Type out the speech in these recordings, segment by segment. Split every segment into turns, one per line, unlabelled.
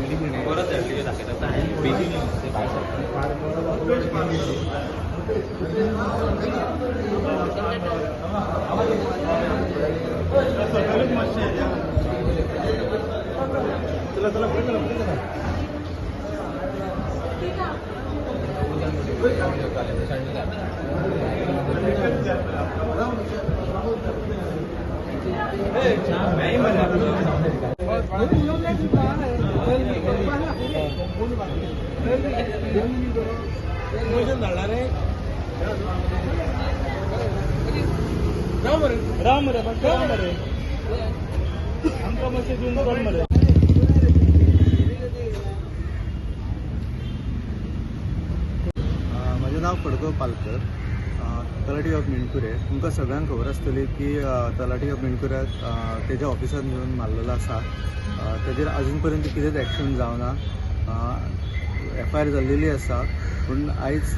परत दाखयता बेगीन भायर सरता.
चला चला पुढे चला पुढे चला. राम रे राम रे आमकां मातशें दिवन चल मरे.
म्हजें नांव खडगो पालकर, तलाठी ऑफ मेणकुरे. तुमकां सगळ्यांक खबर आसतली की तलाठी ऑफ मेणकुऱ्याक तेज्या ऑफिसान येवन मारलेलो आसा. तेजेर अजून पर्यंत कितेंच एक्शन जावना. एफ I R जाल्लेली आसा, पूण आयज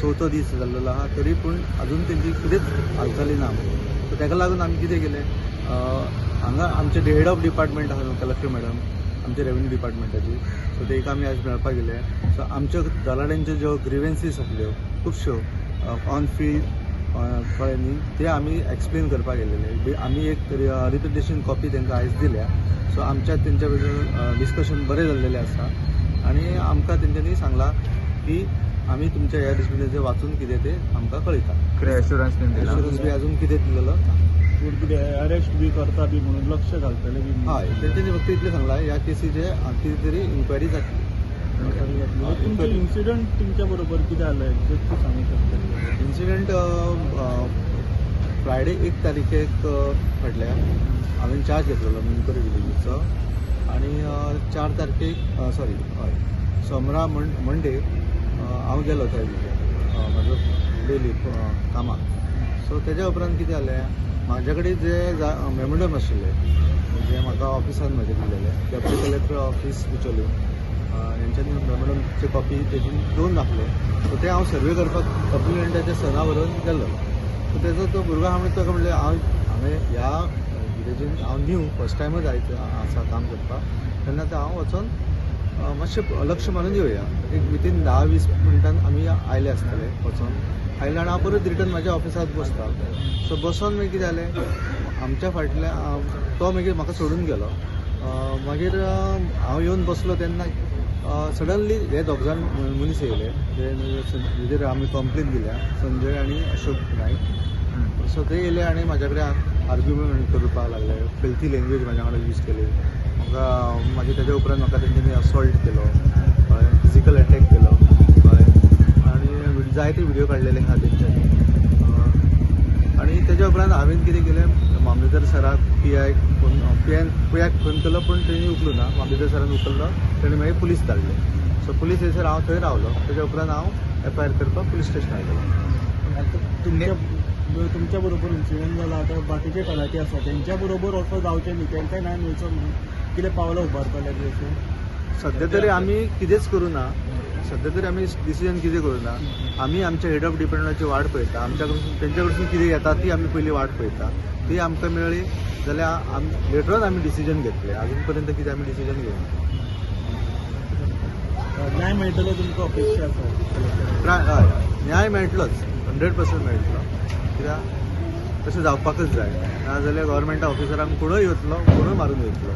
चवथो दीस जाल्लेलो आहा, तरी पूण अजून तेंची कितेंच हालचाली ना. सो तेका लागून आमी कितें केलें, हांगा आमचे हेड ऑफ डिपार्टमेंट आहा कलेक्टर मॅडम, आमचे रेवेन्यू डिपार्टमेंटाची. सो तेका आमी आयज मेळपाक गेले. सो आमच्यो तलाट्यांच्यो ज्यो ग्रिवेन्सीस आसल्यो खुबश्यो ऑन फील्ड कळ्ळें न्ही, ते आमी एक्सप्लेन करपाक गेलेले. आमी एक रिप्रेजेंटेशन कॉपी तांकां आयज दिल्या. सो आमच्या तेंच्या बरोबर डिस्कशन बरें जाल्लेलें आसा आनी आमकां तेंच्यांनी सांगलां की आमी तुमच्या ह्या डिसिप्लिनाचेर वाचून कितें तें आमकां कळयता.
कितें एश्युरन्स बीन दिला?
एश्युरन्स बी अजून कितें दिलेलो ना.
पूण कितें अरेस्ट बी करता बी म्हणून लक्ष घालतले बी?
हय, तेंच्यांनी फक्त इतलें सांगलां ह्या केसीचे कितें तरी इन्क्वायरी जातली.
तुमचे इन्सिडंट तुमच्या बरोबर कितें जालें एक्झॅक्ट तूं सांगू शकता?
इन्सिडंट फ्रायडे 1 तारखेक फाटल्या हांवें चार्ज घेतलेलो मेणकुरे विलेजीचो आनी 4 तारखेक सॉरी हय सोमरा मंडे हांव गेलो थंय म्हजो डेली कामाक. सो तेज्या उपरांत कितें जालें, म्हाज्या कडेन जे मेमोरंडम आशिल्लें जे म्हाका ऑफिसान म्हजें दिलेलें, डेप्युटी कलेक्टर ऑफिस बिचोली हेंच्यांनी मेमोरंडमची कॉपी तेजी 2 दाखले. सो ते हांव सर्वे करपाक कंप्लेनंटाच्या सना बरोबर गेल्लो. सो तेजो तो भुरगो आहा म्हणून ताका म्हणलें हांव हांवें ह्या विलेजीन हांव न्यू फर्स्ट टायमच आयज आसा काम करपाक, तेन्ना तें हांव वचोन मातशें लक्ष मारून येवया. एक विथीन 10-20 मिनटान आमी आयले आसतले. वचोन आयले आनी हांव परत रिटर्न म्हाज्या ऑफिसांत बसता. सो बसोन मागीर कितें जालें, आमच्या फाटल्या तो मागीर म्हाका सोडून गेलो. मागीर हांव येवन बसलो तेन्ना सडनली हे दोग जाण मनीस येयले जेजेर आमी कंप्लेन दिल्या, संजय आनी अशोक नायक. सो ते येयले आनी म्हाज्या कडेन आर्ग्युमेंट करपाक लागले, फिल्थी लँग्वेज म्हाज्या वांगडा यूज केली. म्हाका मागीर तेज्या उपरांत म्हाका तेंच्यांनी असॉल्ट केलो, कळ्ळें, फिजिकल अटॅक केलो, कळ्ळें, आनी जायते व्हिडियो काडलेले आहा तेंच्यांनी. आनी तेज्या उपरांत हांवें कितें केलें, मामलेदार सराक पी I phone पी आयक फोन केलो, पूण तेणी उखलू ना. मामलेदार सरान उखल्लो, तेणी मागीर पुलीस धाडले. सो पुलीस येयसर हांव थंय रावलो. तेज्या उपरांत हांव एफ I R करपाक पुलीस स्टेशनार गेलो.
तुमच्या बरोबर इन्सिडंट जाला, आतां बाकीचे तलाठी आसा तेंच्या बरोबर असो जावचें न्ही, तेंकां न्याय मेळचो म्हणून कितें पावलां उबारतले बी अशें?
सद्या तरी आमी कितेंच करूं ना. सद्या तरी आमी डिसिजन कितें करूं ना. आमी आमच्या हेड ऑफ डिपार्टमेंटाची वाट पळयता. आमच्या कडसून तेंच्या कडसून कितें येता ती आमी पयलीं वाट पळयता. ती आमकां मेळ्ळी जाल्यार आमी लेटर ऑन आमी डिसिजन घेतले. अजून पर्यंत कितें आमी डिसिजन घेवना.
न्याय मेळटलो तुमकां अपेक्षा आसा?
हय, न्याय मेळटलोच, 100% मेळटलो. कित्याक तशें जावपाकच जाय, नाजाल्यार गव्हर्मेंट ऑफिसरांक कोणूय वतलो, कोणूय मारून वयतलो.